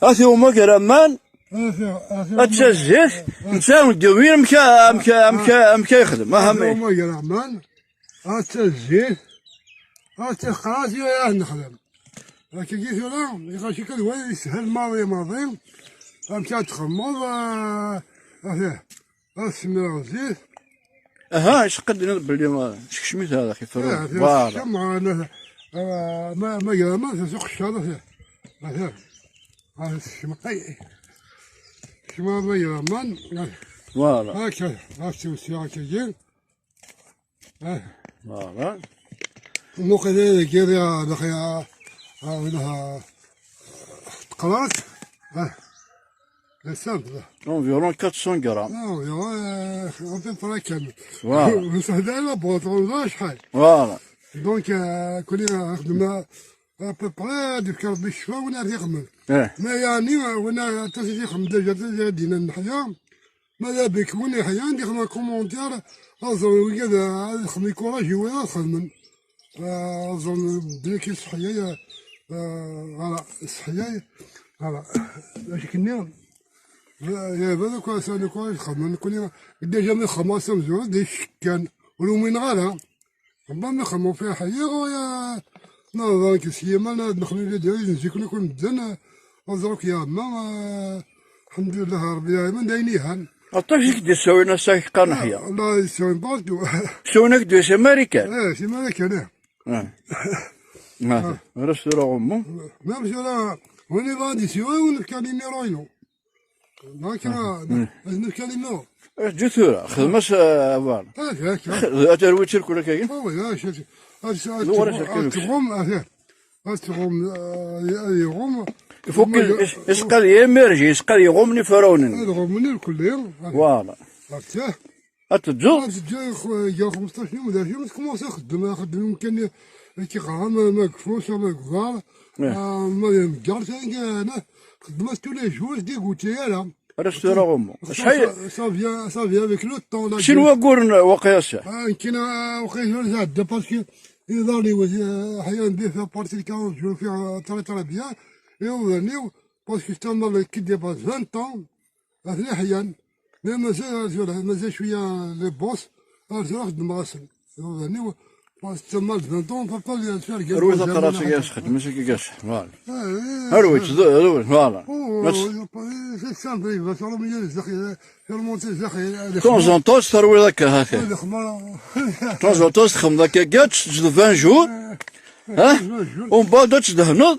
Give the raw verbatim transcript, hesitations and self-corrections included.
Ati umag ara man, atta zzit, netta deg yiwen amek, amek, amek, amek ay yexdem, aha. Ati umag ara man, atta zzit, atta xas ya nexdem. Akkagi tura, iɣac-ik ad wali yeshel maḍi maḍi, amek ad txemmeḍ, ah, ati. Ad semmireɣ zzit. Aha, isqedden belli, ah, sekcem-it hada, kif. Ah, voilà. Sekcem, ah, ma, ah, ma, ma gra ma, tasuq ccaḍ, ah, ah, ah, sekcem, ay. Sekcem, ah, ma gra man, ah. Voilà. Akka, ah, siwsiɛ akkagi. Ah. Voilà. Muqel dagi, ah, ah, ah, ah, teqrart, ah. C'est simple. Environ quatre cents grammes. Ah, environ, euh, à peu près كامل. Voilà. بصح هذا لا بوطون، لا شحال. Voilà. Donc, euh, كنا خدمنا à peu près ديك ربي الشفا ولا غير غمل. إيه. ما يعني، وانا تسجي خم ديجا، تسجي دينا نحيا. ماذا بك وين يحيا؟ عندي خدمة كومونتير، أظن ويا ذا، خدمة كوراجي ويا خدمة. آه، أظن بديك صحية، آه، على صحية، على، اش كنا؟ يا، يا، هذا كويس، أنا كويس خدمة، كنا قد جا من خمسة مزوج، دي شكان، ولو من غيرها. ربما نخمو فيها حية ويا نظن كي سيما لا نخمو لي ديالي نزيكو نكون مدن. أزرك يا ما، آه، الحمد لله ربي العالمين داين يهان. عطاك زيك دي سوينا ساك قرن حيا. لا، لا، يسوين بارتو. سوينا كدو سي ماريكان. إيه، سي ماريكان، إيه. آه. ما في. راه سورة غمو. ما مشي راه، وين يبغى دي سوي وين كان يني روينو. ما كان، ما كان ينو. إيه، جيت ورا، خدمة س-، آه، أبان. هاك، هاك، هاك. خ-، أتروي تشرك ولا كاين؟ هو لا، شيء. أس-، أس-، نور أتغم، أتغم، آه، أتغم، آه، يغم. يفوق ما ال-، إس-، إسقال يميرجي، إسقال يغم نفراونن. أتغم من الكل، يغم. Voilà. عرفته؟ أتجو؟ أتجو يا خو-، يا خمسطاش يوم، داك يوم تكمونسي خدم، خدم يمكن كي غرام، ما كفوش، ما كفار. إيه. آه، ما يمجرش، أنا خدمت tous les jours، دي قلت يا لا. ريستورون غومو. شحال؟ Ça, ça vient, ça vient avec le temps, là. شنو قول واقيلا سا؟ آه، كنا واقيلا زاد، parce que إذا لي وزي-، حيان بيه في بارتي كان جو في très très bien. Et on est parce que c'est un mal qui dépasse vingt ans. هذا حيان. Mais مازال، مازال شوية les boss. هذا خدم راسي. Et on est parce que c'est un mal de vingt ans, on peut pas lui faire رويضة تراسي يا سخت، ماشي كي قاش. Voilà. آه، إيه. رويض، رويض، voilà. أوه، بس. C'est simple، بس راهم يزخي. Temps en temps تروي هكا، هكا. Temps en temps تخمم هكا كاع، تسجل vingt jours. ها؟ ومن بعد تدهنض.